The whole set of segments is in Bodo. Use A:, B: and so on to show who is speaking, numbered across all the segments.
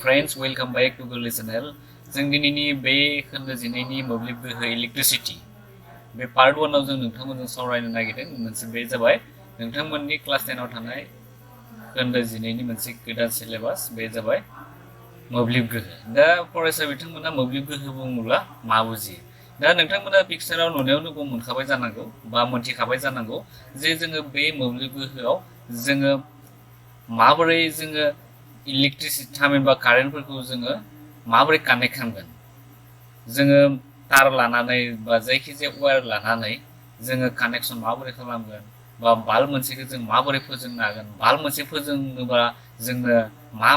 A: Friends, welcome back to Gwrlwi channel. जों दिनैनि बे खोन्दो जिनैनि मोब्लिब गोहो इलेक्ट्रिसिटी बे पार्ट 1 आव जों नोंथांमोनजों सावरायनो नागिरदों मोनसे बे जाबाय नोंथांमोननि क्लास 10 आव थानाय खोन्दो जिनैनि मोनसे गोदान सिलेबास बे जाबाय मोब्लिब गोहो दा फरायसा बिथांमोना मोब्लिब गोहो बुङोब्ला मा बुजियो दा नोंथांमोना पिक्चाराव नुनायावनो गम मोनखाबाय जानांगौ बा मोनथिखाबाय जानांगौ जे जोङो बे मोब्लिब गोहोआव जोङो माबोरै जोङो इलेक्ट्रिसिटी थामहिनबा कारेन्टफोरखौ जोङो माबोरै कानेक्ट खालामगोन जोङो तार लानानै बा जायखिजाया वायर लानानै जोङो कानेक्सन माबोरै खालामगोन बा बाल्ब मोनसेखौ जों माबोरै फोजोंनो हागोन बाल्ब मोनसे फोजोंनोबा जोंनो मा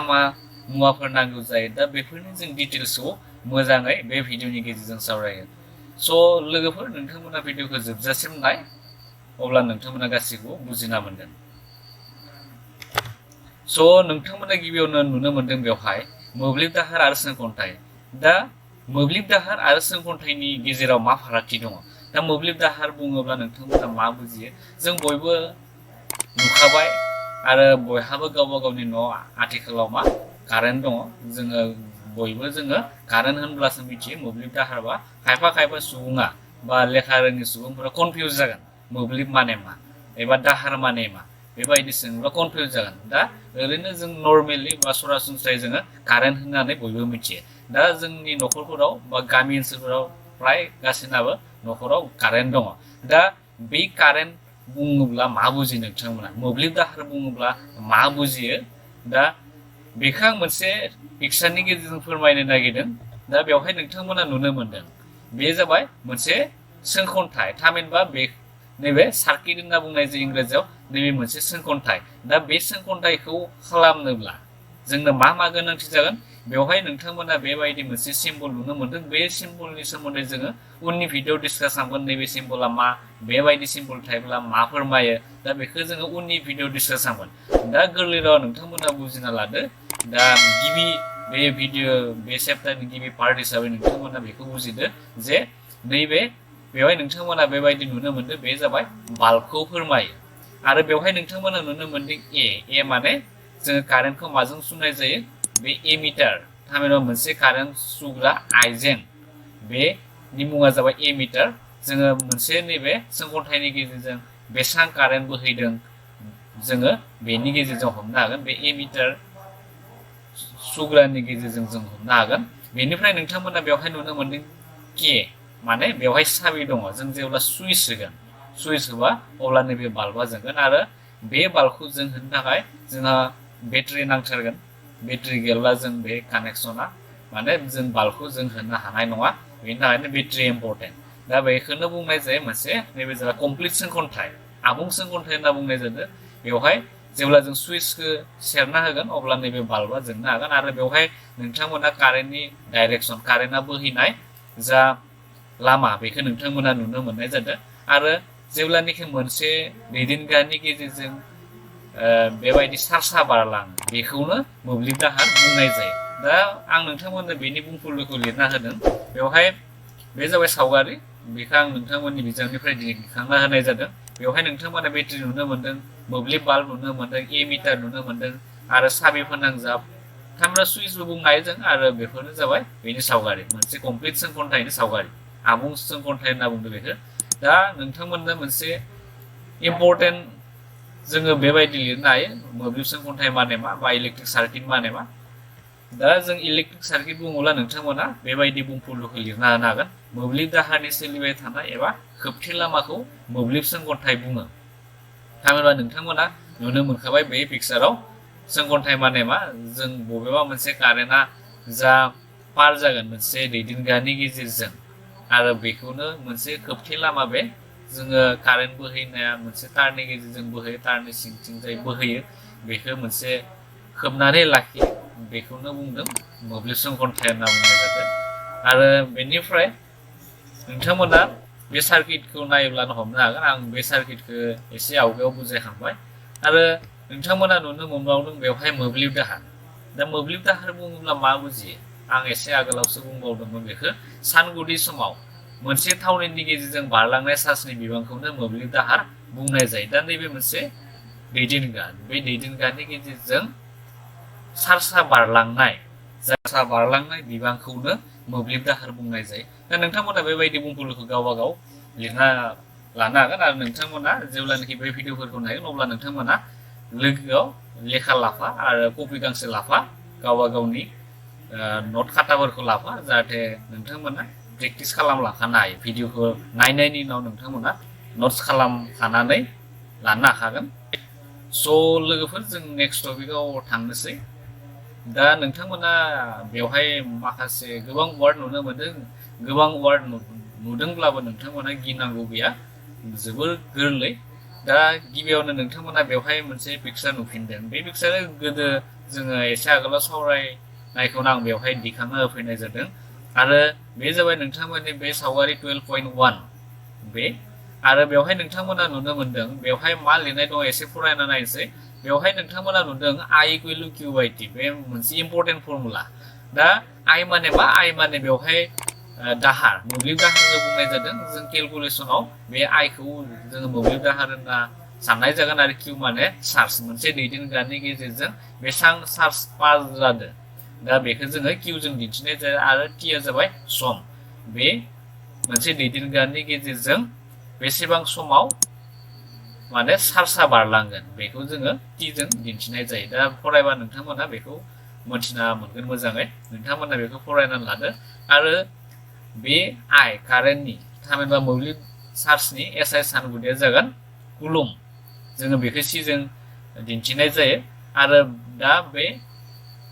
A: मुवाफोर नांगौ जायो दा बेफोरनि जों डिटेल्सखौ मोजाङै बे भिडिअनि गेजेरजों सावरायगोन स' लोगोफोर नोंथांमोना भिडिअखौ जोबजासिम नाय अब्ला नोंथांमोना गासैखौबो बुजिना मोनगोन स' नोंथांमोना गिबियावनो नुनो मोनदों बेवहाय मोब्लिब दाहार आरो सोंखन्थाइ दा मोब्लिब दाहार आरो सोंखन्थाइनि गेजेराव मा फारागथि दङ दा मोब्लिब दाहार बुङोब्ला नोंथांमोना मा बुजियो जों बयबो नुखाबाय आरो बयहाबो गावबा गावनि न'आव आथिखालाव मा कारेन्ट दङ जोङो बयबो जोङो कारेन्ट होनब्लासो मिथियो मोब्लिब दाहार बा खायफा सुबुङा बा लेखा रोङि सुबुंफोरा कनफिउज जागोन मोब्लिब माने मा एबा दाहार माने मा बेबायदि सोङोब्ला कनफिउज जागोन दा ओरैनो जों नर्मेलि बा सरासनस्रायै जोङो कारेन्ट होननानै बयबो मिथियो दा जोंनि न'खरफोराव बा गामि ओनसोलफोराव फ्राय गासैनाबो न'खराव कारेन्ट दङ दा बे कारेन्ट बुङोब्ला मा बुजियो नोंथांमोना मोब्लिब दाहार बुङोब्ला मा बुजियो दा बेखौ आं मोनसे पिक्चारनि गेजेरजों फोरमायनो नागिरदों दा बेवहाय नोंथांमोना नुनो मोनदों बे जाबाय मोनसे सोंखन्थाइ थामहिनबा बे नैबे सार्किट होनना बुंनाय जायो इंराजियाव नैबे मोनसे सोंखन्थाइ दा बे सोंखन्थाइखौ खालामनोब्ला जोंनो मा गोनांथि जागोन बेवहाय नोंथांमोना बेबायदि मोनसे सिम्बल नुनो मोनदों बे सिम्बलनि सोमोन्दै जोङो उननि भिडिअ डिसकास खालामगोन नैबे सिम्बला मा बेबायदि सिम्बल थायोब्ला मा फोरमायो दा बेखौ जोङो उननि भिडिअ डिसकास खालामगोन दा गोरलै राव नोंथांमोना बुजिना लादो दा गिबि बे भिडिअ बे चेप्टारनि गिबि पार्ट हिसाबै नोंथांमोना बेखौ बुजिदो जे नैबे बेवहाय नोंथांमोना बेबायदि नुनो मोनदों बे जाबाय बाल्बखौ फोरमायो आरो बेवहाय नोंथांमोना नुनो मोनदों ए माने जोङो कारेन्टखौ माजों सुनाय जायो बे एमिटार थामहिनबा मोनसे कारेन्ट सुग्रा आइजें बेनि मुङा जाबाय एमिटार जोङो मोनसे नैबे सोंखन्थाइनि गेजेरजों बेसेबां कारेन्ट बोहैदों जोङो बेनि गेजेरजों हमनो हागोन बे एमिटार सुग्रानि गेजेरजों जों हमनो हागोन बेनिफ्राय नोंथांमोना बेवहाय नुनो मोनदों के माने बेवहाय साबि दङ जों जेब्ला सुइच होगोन सुइच होबा अब्ला नैबे बाल्बा जोंगोन आरो बे बाल्बखौ जों होनो थाखाय जोंहा बेटारि नांथारगोन बेटारि गैयाब्ला जों बे कानेक्सना माने जों बाल्बखौ जों होनो हानाय नङा बेनि थाखायनो बेटारि इम्परटेन्ट दा बेखौनो बुंनाय जायो मोनसे नैबे जाबाय कमप्लिट सोंखन्थाइ आबुं सोंखन्थाइ होनना बुंनाय जादों बेवहाय जेब्ला जों सुइचखौ सेरना होगोन अब्ला नैबे बाल्बा जोंनो हागोन आरो बेवहाय नोंथांमोना कारेन्टनि डाइरेक्सन कारेन्टआ बोहैनाय जा लामा बेखौ नोंथांमोना नुनो मोननाय जादों आरो जेब्लानोखि मोनसे दैदेनग्रानि गेजेरजों बेबायदि सारसा बारलाङो बेखौनो मोब्लिब दाहार बुंनाय जायो दा आं नोंथांमोननो बेनि बुंफुरलुखौ लिरना होदों बेवहाय बे जाबाय सावगारि बेखौ आं नोंथांमोननि बिजाबनिफ्राय दिखांना होनाय जादों बेवहाय नोंथांमोना बेटारि नुनो मोनदों मोब्लिब बाल्ब नुनो मोनदों एमिटार नुनो मोनदों आरो साबि फोनांजाब थामहिनबा सुइचबो बुंनो हायो जों आरो बेफोरनो जाबाय बेनि सावगारि मोनसे कमप्लिट सोंखन्थाइनि सावगारि आबुं सोंखन्थाइ होनना बुंदों बेखौ दा नोंथांमोननो मोनसे इम्परटेन्ट जोङो बेबायदि लिरनो हायो मोब्लिब सोंखन्थाइ माने मा बा इलेक्ट्रिक सार्किट माने मा दा जों इलेक्ट्रिक सार्किट बुङोब्ला नोंथांमोना बेबायदि बुंफुरलुखौ लिरना होनो हागोन मोब्लिब दाहारनि सोलिबाय थानाय एबा खोबथे लामाखौ मोब्लिब सोंखन्थाइ बुङो थामहिनबा नोंथांमोना नुनो मोनखाबाय बे पिक्चाराव सोंखन्थाइ माने मा जों बबेबा मोनसे कारेन्टआ जा पार जागोन मोनसे दैदेनग्रानि गेजेरजों आरो बेखौनो मोनसे खोबथे लामा बे जोङो कारेन्ट बोहैनाया मोनसे तारनि गेजेरजों बोहैयो तारनि सिंथिंजाय बोहैयो बेखौ मोनसे खोबनानै लाखियो बेखौनो बुंदों मोब्लिब सोंखन्थाइ होनना बुंनाय जादों आरो बेनिफ्राय नोंथांमोना बे सार्किटखौ नायोब्लानो हमनो हागोन आं बे सार्किटखौ एसे आवगायाव बुजायखांबाय आरो नोंथांमोना नुनो मोनबावदों बेवहाय मोब्लिब दाहार दा मोब्लिब दाहार बुङोब्ला मा बुजियो आं एसे आगोलावसो बुंबावदोंमोन बेखौ सानगुदि समाव मोनसे थावनिनि गेजेरजों बारलांनाय चार्जनि बिबांखौनो मोब्लिब दाहार बुंनाय जायो दा नैबे मोनसे दैदेनग्रा बे दैदेनग्रानि गेजेरजों चार्जआ बारलांनाय सा बारलांनाय बिबांखौनो मोब्लिब दाहार बुंनाय जायो। दा नोंथांमोना बेबायदि बुंफुरलुखौ गावबा गाव लिरना लानो हागोन आरो नोंथांमोना जेब्लानाखि बे भिडिअफोरखौ नायगोन अब्ला नोंथांमोना लोगोआव लेखा लाफा आरो कपि गांसे लाफा गावबा गावनि नट खाताफोरखौ लाफा जाहाथे नोंथांमोना प्रेक्टिस खालामलांखानो हायो। भिडिअखौ नायनायनि उनाव नोंथांमोना नट्स खालामखानानै लानो हाखागोन। स' लोगोफोर जों नेक्स्ट टपिकआव थांनोसै। दा नोंथांमोना बेवहाय माखासे गोबां वार्ड नुनो मोनदों, गोबां वार्ड नुदोंब्लाबो नोंथांमोना गिनांगौ गैया, जोबोर गोरलै। दा गिबियावनो नोंथांमोना बेवहाय मोनसे पिक्सार नुफिनदों। बे पिक्सारा गोदो जोङो एसे आगोलाव सावरायनायखौनो आं बेवहाय दिखांना होफैनाय जादों आरो बे जाबाय नोंथांमोननि बे सावगारि 12.1 बे। आरो बेवहाय नोंथांमोना नुनो मोनदों बेवहाय मा लिरनाय दं एसे फरायना नायनोसै। बेवहाय नोंथांमोना नुदों I equal to Q by T, बे मोनसे इम्पर्टेन्ट फर्मुला। दा I माने मा? I माने बेवहाय दाहार, मोब्लिब दाहारखौ बुंनाय जादों। जों केलकुलेसनाव बे I खौ जोङो मोब्लिब दाहार होनना साननाय जागोन आरो किउ माने चार्ज, मोनसे दैदेनग्रानि गेजेरजों बेसेबां चार्ज पास जादों। दा बेखौ जोङो किउजों दिन्थिनाय जायो आरो टिया जाबाय सम, बे मोनसे दैदेनग्रानि गेजेरजों बेसेबां समाव माने चार्जआ बारलांगोन बेखौ जोङो टिजों दिन्थिनाय जायो। दा फरायबा नोंथांमोना बेखौ मोनथिना मोनगोन मोजाङै। नोंथांमोना बेखौ फरायनानै लादो आरो बे I कारेन्टनि थामहिनबा मोब्लिब चार्जनि SI सानगुदिया जागोन कुलुम, जोङो बेखौ सिजों दिन्थिनाय जायो। आरो दा बे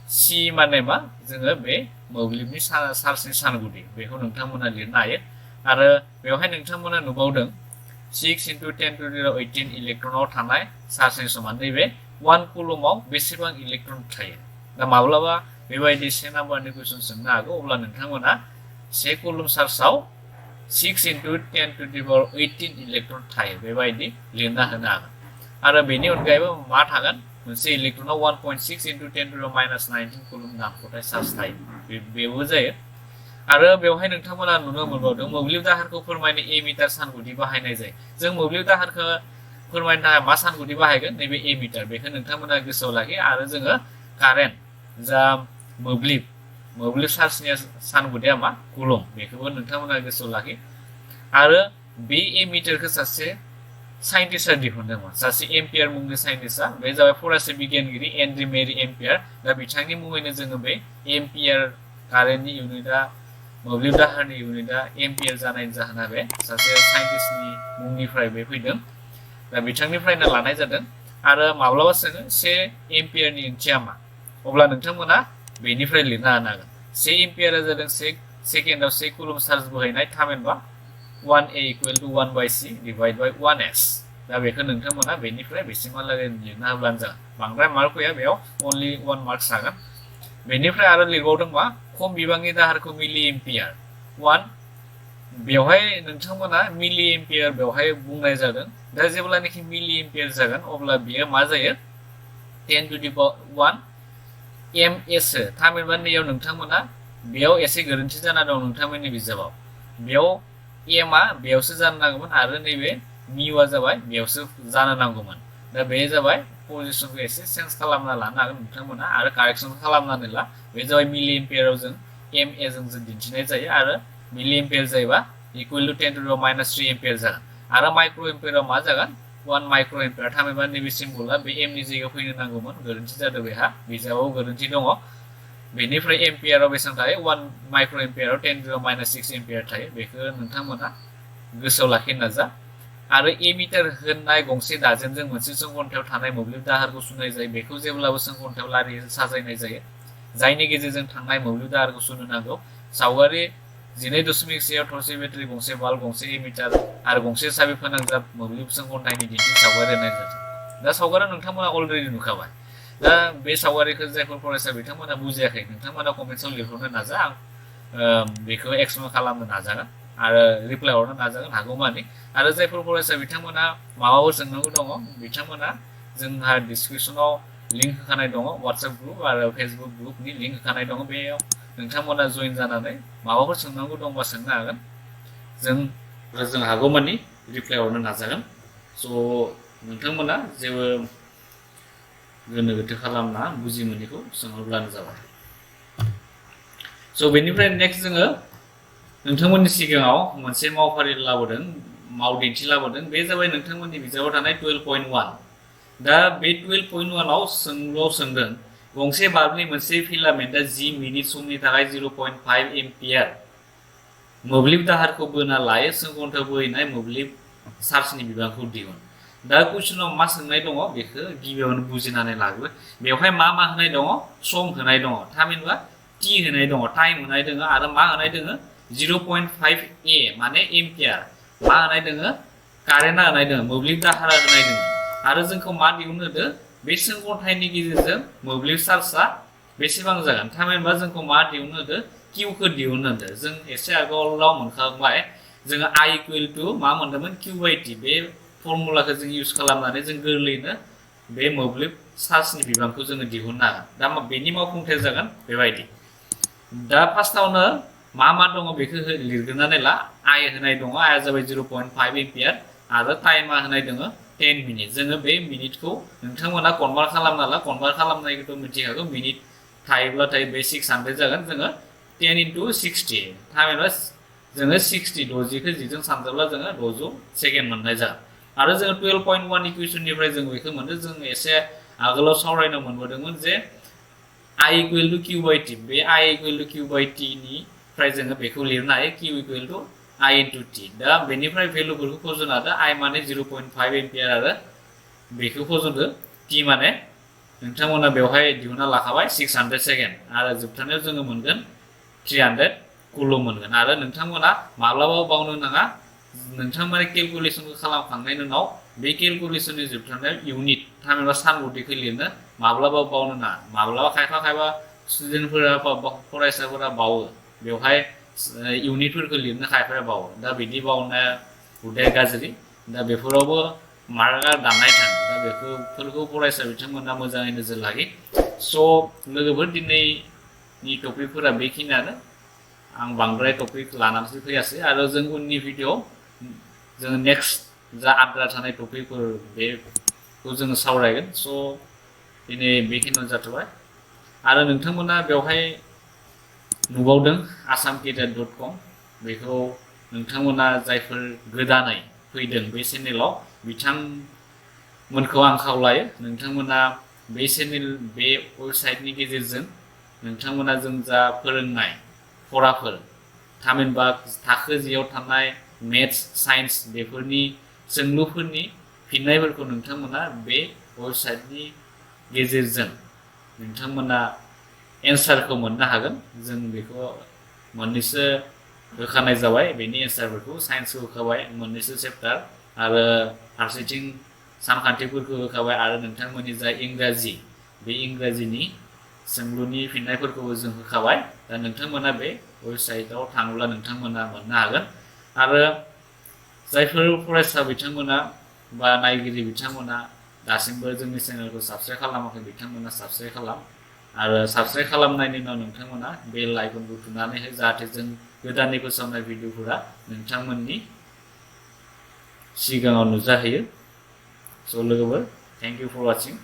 A: सि माने मा? जोङो बे मोब्लिबनि चार्जनि सानगुदि, बेखौ नोंथांमोना लिरनो हायो। आरो बेवहाय नोंथांमोना नुबावदों 6 × 10⁻18 इलेक्ट्रनाव थानाय चार्जनि समान। नैबे 1 कुलुमाव बेसेबां इलेक्ट्रन थायो? दा माब्लाबा बेबायदि 1 नाम्बारनि कुइसन सोंनो हागौ, अब्ला नोंथांमोना 1 कुलुम चार्जआव 6 × 10⁻18 इलेक्ट्रन थायो बेबायदि लिरना होनो हागोन। आरो बेनि अनगायैबो मा थागोन? मोनसे इलेक्ट्रनाव 1.6 × 10⁻19 कुलुम नामख'थाय चार्ज थायो, बेबो जायो। आरो बेवहाय नोंथांमोना नुनो मोनबावदों मोब्लिब दाहारखौ फोरमायनो एमिटार सानगुदि बाहायनाय जायो। जों मोब्लिब दाहारखौ फोरमायनो थाखाय मा सानगुदि बाहायगोन? नैबे एमिटार, बेखौ नोंथांमोना गोसोआव लाखि। आरो जोङो कारेन्ट जा मोब्लिब चार्जनि सानगुदिया मा? कुलुम, बेखौबो नोंथांमोना गोसोआव लाखि। आरो बे एमिटारखौ सासे साइन्टिस्टआ दिहुनदोंमोन, सासे एम्पियार मुंनि साइन्टिस्टआ। बे जाबाय फरायसा बिगियानगिरि एन्ड्रि मेरि एम्पियार। दा बिथांनि मुङैनो जोङो बे एम्पियार कारेन्टनि इउनिटआ, मोब्लिब दाहारनि इउनिटआ एम्पियार जानायनि जाहोना बे सासे साइन्टिस्टनि मुंनिफ्राय बे फैदों। दा बिथांनिफ्रायनो लानाय जादों। आरो माब्लाबा सोङो 1 एम्पियारनि ओंथिया मा? अब्ला नोंथांमोना बेनिफ्राय लिरनो हागोन। 1 एम्पियारा जादों 1 सेकेन्डआव 1 कुलुम चार्ज बोहैनाय, थामहिनबा 1A = 1/c / 1s। दा बेखौ नोंथांमोना बेनिफ्राय बेसिमहालागै लिरना होब्लानो जागोन। बांद्राय मार्क फैया बेयाव, अनलि 1 मार्क जागोन। बेनिफ्राय आरो लिरबावदों मा? खम बिबांनि दाहारखौ मिलि एम्पियार 1, बेवहाय नोंथांमोना मिलि एम्पियार बेवहाय बुंनाय जादों। दा जेब्लानाखि मिलि एम्पियार जागोन अब्ला बेयो मा जायो? 10⁻1 ms, थामहिनबा नैयाव नोंथांमोना बेयाव एसे गोरोन्थि जाना दं नोंथांमोननि बिजाबाव। बेयाव एमआ बेयावसो जानो नांगौमोन आरो नैबे मिउआ जाबाय बेयावसो जानो नांगौमोन। दा बे जाबाय पजिसनखौ एसे चेन्ज खालामना लानो हागोन नोंथांमोना आरो कारेक्सन खालामनानै ला। बे जाबाय मिलि एम्पियाराव जों MA जों दिन्थिनाय जायो आरो मिलि एम्पियार जायोबा इक्वेल टु 10⁻³ एम्पियार जागोन। आरो माइक्र' एम्पियाराव मा जागोन? 1 माइक्र' एम्पियार, थामहिनबा नैबे सिम्बला बे एमनि जायगायाव फैनो नांगौमोन, गोरोन्थि जादों बेहा, बिजाबाव गोरोन्थि दङ। बेनिफ्राय एम्पियाराव बेसेबां थायो? 1 माइक्र' एम्पियाराव 10⁻⁶ एम्पियार थायो। बेखौ नोंथांमोना गोसोआव लाखिनो नाजा। आरो एमिटार होननाय गंसे दाजेमजों मोनसे सोंखन्थायाव थानाय मोब्लिब दाहारखौ सुनाय जायो। बेखौ जेब्लाबो सोंखन्थायाव लारियै साजायनाय जायो, जायनि गेजेरजों थांनाय मोब्लिब दाहारखौ सुनो नांगौ। सावगारि 12.1 थरसे बेटारि, गंसे बाल्ब, गंसे एमिटार आरो गंसे साबि फोनांजाब मोब्लिब सोंखन्थायनि दिन्थि सावगारि होनाय जादों। दा सावगारियाव नोंथांमोना अलरेडि नुखाबाय। दा बे सावगारिखौ जायफोर फरायसा बिथांमोना बुजियाखै नोंथांमोना कमेन्ट्सआव लिरहरनो नाजा। आं बेखौ एक्सप्लेन खालामनो नाजागोन आरो रिप्लाइ हरनो नाजागोन हागौमानि। आरो जायफोर फरायसा बिथांमोना माबाफोर सोंनांगौ दङ बिथांमोना जोंहा डिसक्रिपसनाव लिंक होखानाय दङ, वाट्सएप ग्रुप आरो फेसबुक ग्रुपनि लिंक होखानाय दङ। बेयाव नोंथांमोना जइन जानानै माबाफोर सोंनांगौ दंबा सोंनो हागोन। जों हागौमानि रिप्लाइ हरनो नाजागोन। स' नोंथांमोना जेबो गोनो गोथो खालामना बुजि मोनैखौ सोंहरब्लानो जाबाय। स' बेनिफ्राय नेक्स्ट जोङो नोंथांमोननि सिगाङाव मोनसे मावफारि लाबोदों मावदिन्थि लाबोदों बे जाबाय नोंथांमोननि बिजाबाव थानाय 12.1 दा बे 12.1 आव सोंदों गंसे बाल्बनि मोनसे फिलामेन्टआ 10 मिनिट समनि थाखाय 0.5 एम्पियार मोब्लिब दाहारखौ बोना लायो 1 घन्टा बोहैनाय मोब्लिब चार्जनि बिबांखौ दिहुन दा कुइसनाव मा सोंनाय दङ बेखौ गिबियावनो बुजिनानै लाग्रो बेवहाय मा होनाय दङ सम होनाय दङ थामहिनबा टी होनाय दङ टाइम होनाय दङ आरो मा होनाय दङ 0.5 ए माने एम्पियार मा होनाय दङ कारेन्टआ होनाय दङ मोब्लिब दाहारा होनाय दङ आरो जोंखौ मा दिहुननो होदो बे 1 घन्टानि गेजेरजों मोब्लिब चार्जआ बेसेबां जागोन थामहिनबा जोंखौ मा दिहुननो होदो किउखौ दिहुननो होदो जों एसे आगोलाव मोनखांबाय जोङो I इक्वल टु मा मोनदोंमोन Q बाय T बे फर्मुलाखौ जों इउज खालामनानै जों गोरलैयैनो बे मोब्लिब चार्जनि बिबांखौ जोङो दिहुननो हागोन दा बेनि मावफुंथाया जागोन बेबायदि दा फार्स्टआवनो मा दङ बेखौ लिरग्रोनानै ला I होनाय दङ I आ जाबाय 0.5 एम्पियार आरो टाइमा होनाय दङ 10 मिनिट जोङो बे मिनिटखौ नोंथांमोना कनभार्ट खालामना ला कनभार्ट खालामनायखौथ' मिथिखागौ मिनिट थायोब्लाथाय बे 600 जागोन जोङो 10 into 60 थामहिनबा जोङो 60 60खौ 10 जों सानजाब्ला जोङो 600 सेकेन्ड मोननाय जागोन आरो जोङो 12.1 इकुवेशननिफ्राय जों बेखौ मोनो जों एसे आगोलाव सावरायनो मोनबोदोंमोन जे I equal to Q by T बे I equal to Q by T निफ्राय जोङो बेखौ लिरनो हायो Q equal to I into T दा बेनिफ्राय भेलुफोरखौ फज'नो हादों I माने 0.5 एम्पियार आरो बेखौ फज'दो T माने नोंथांमोना बेवहाय दिहुनना लाखाबाय 600 सेकेन्ड आरो जोबथारनायाव जोङो मोनगोन 300 कुलम मोनगोन आरो नोंथांमोना माब्लाबाबो बावनो नाङा नोंथांमोना केलकुलेसनखौ खालामखांनायनि उनाव बे केलकुलेसननि जोबथारनायाव इउनिट थामहिनबा सानबुदिखौ लिरनो माब्लाबाबो बावनो नाङा माब्लाबा खायफा स्टुडेन्टफोरा फरायसाफोरा बावो बेवहाय इउनिटफोरखौ लिरनो खायफाया बावो दा बिदि बावनाया हुदाया गाज्रि दा बेफोरावबो मार्कआ दाननाय थाङो दा बेफोरखौ फरायसा बिथांमोना मोजाङै नोजोर लाखि स' लोगोफोर दिनैनि टपिकफोरा बेखिनियानो आं बांद्राय टपिक लानानैसो फैयासै आरो जों उननि भिडिअ जों नेक्स्ट जा आद्रा थानाय टपिकफोर बेखौ जोङो सावरायगोन स' दिनै बेखिनियावनो जाथ'बाय आरो नोंथांमोना बेवहाय नुबावदों asamcadet.com बेखौ नोंथांमोना जायफोर गोदानै फैदों बे चेनेलाव बिथांमोनखौ आं खावलायो नोंथांमोना बे चेनेल बे वेबसाइटनि गेजेरजों नोंथांमोना जों जा फोरोंनाय फराफोर थामहिनबा थाखो जियाव थानाय मेथ्स साइन्स बेफोरनि सोंलुफोरनि फिननायफोरखौ नोंथांमोना बे वेबसाइटनि गेजेरजों नोंथांमोना एन्सारखौ मोननो हागोन जों बेखौ मोननैसो होखानाय जाबाय बेनि एन्सारफोरखौ साइन्सखौ होखाबाय मोननैसो चेप्टार आरो फारसेथिं सानखान्थिफोरखौ होखाबाय आरो नोंथांमोननि जा इंराजि बे इंराजिनि सोंलुनि फिननायफोरखौबो जों होखाबाय दा नोंथांमोना बे वेबसाइटआव थाङोब्ला नोंथांमोना मोननो हागोन आरो जायफोर फरायसा बिथांमोना बा नायगिरि बिथांमोना दासिमबो जोंनि चेनेलखौ साबस्क्राइब खालामाखै बिथांमोना साबस्क्राइब खालाम आरो साबस्क्राइब खालामनायनि उनाव नोंथांमोना बेल आइकनखौ थुनानै हो जाहाथे जों गोदानै फोसावनाय भिडिअफोरा नोंथांमोननि सिगाङाव नुजाहैयो स' लोगोफोर थेंक इउ फर वाचिं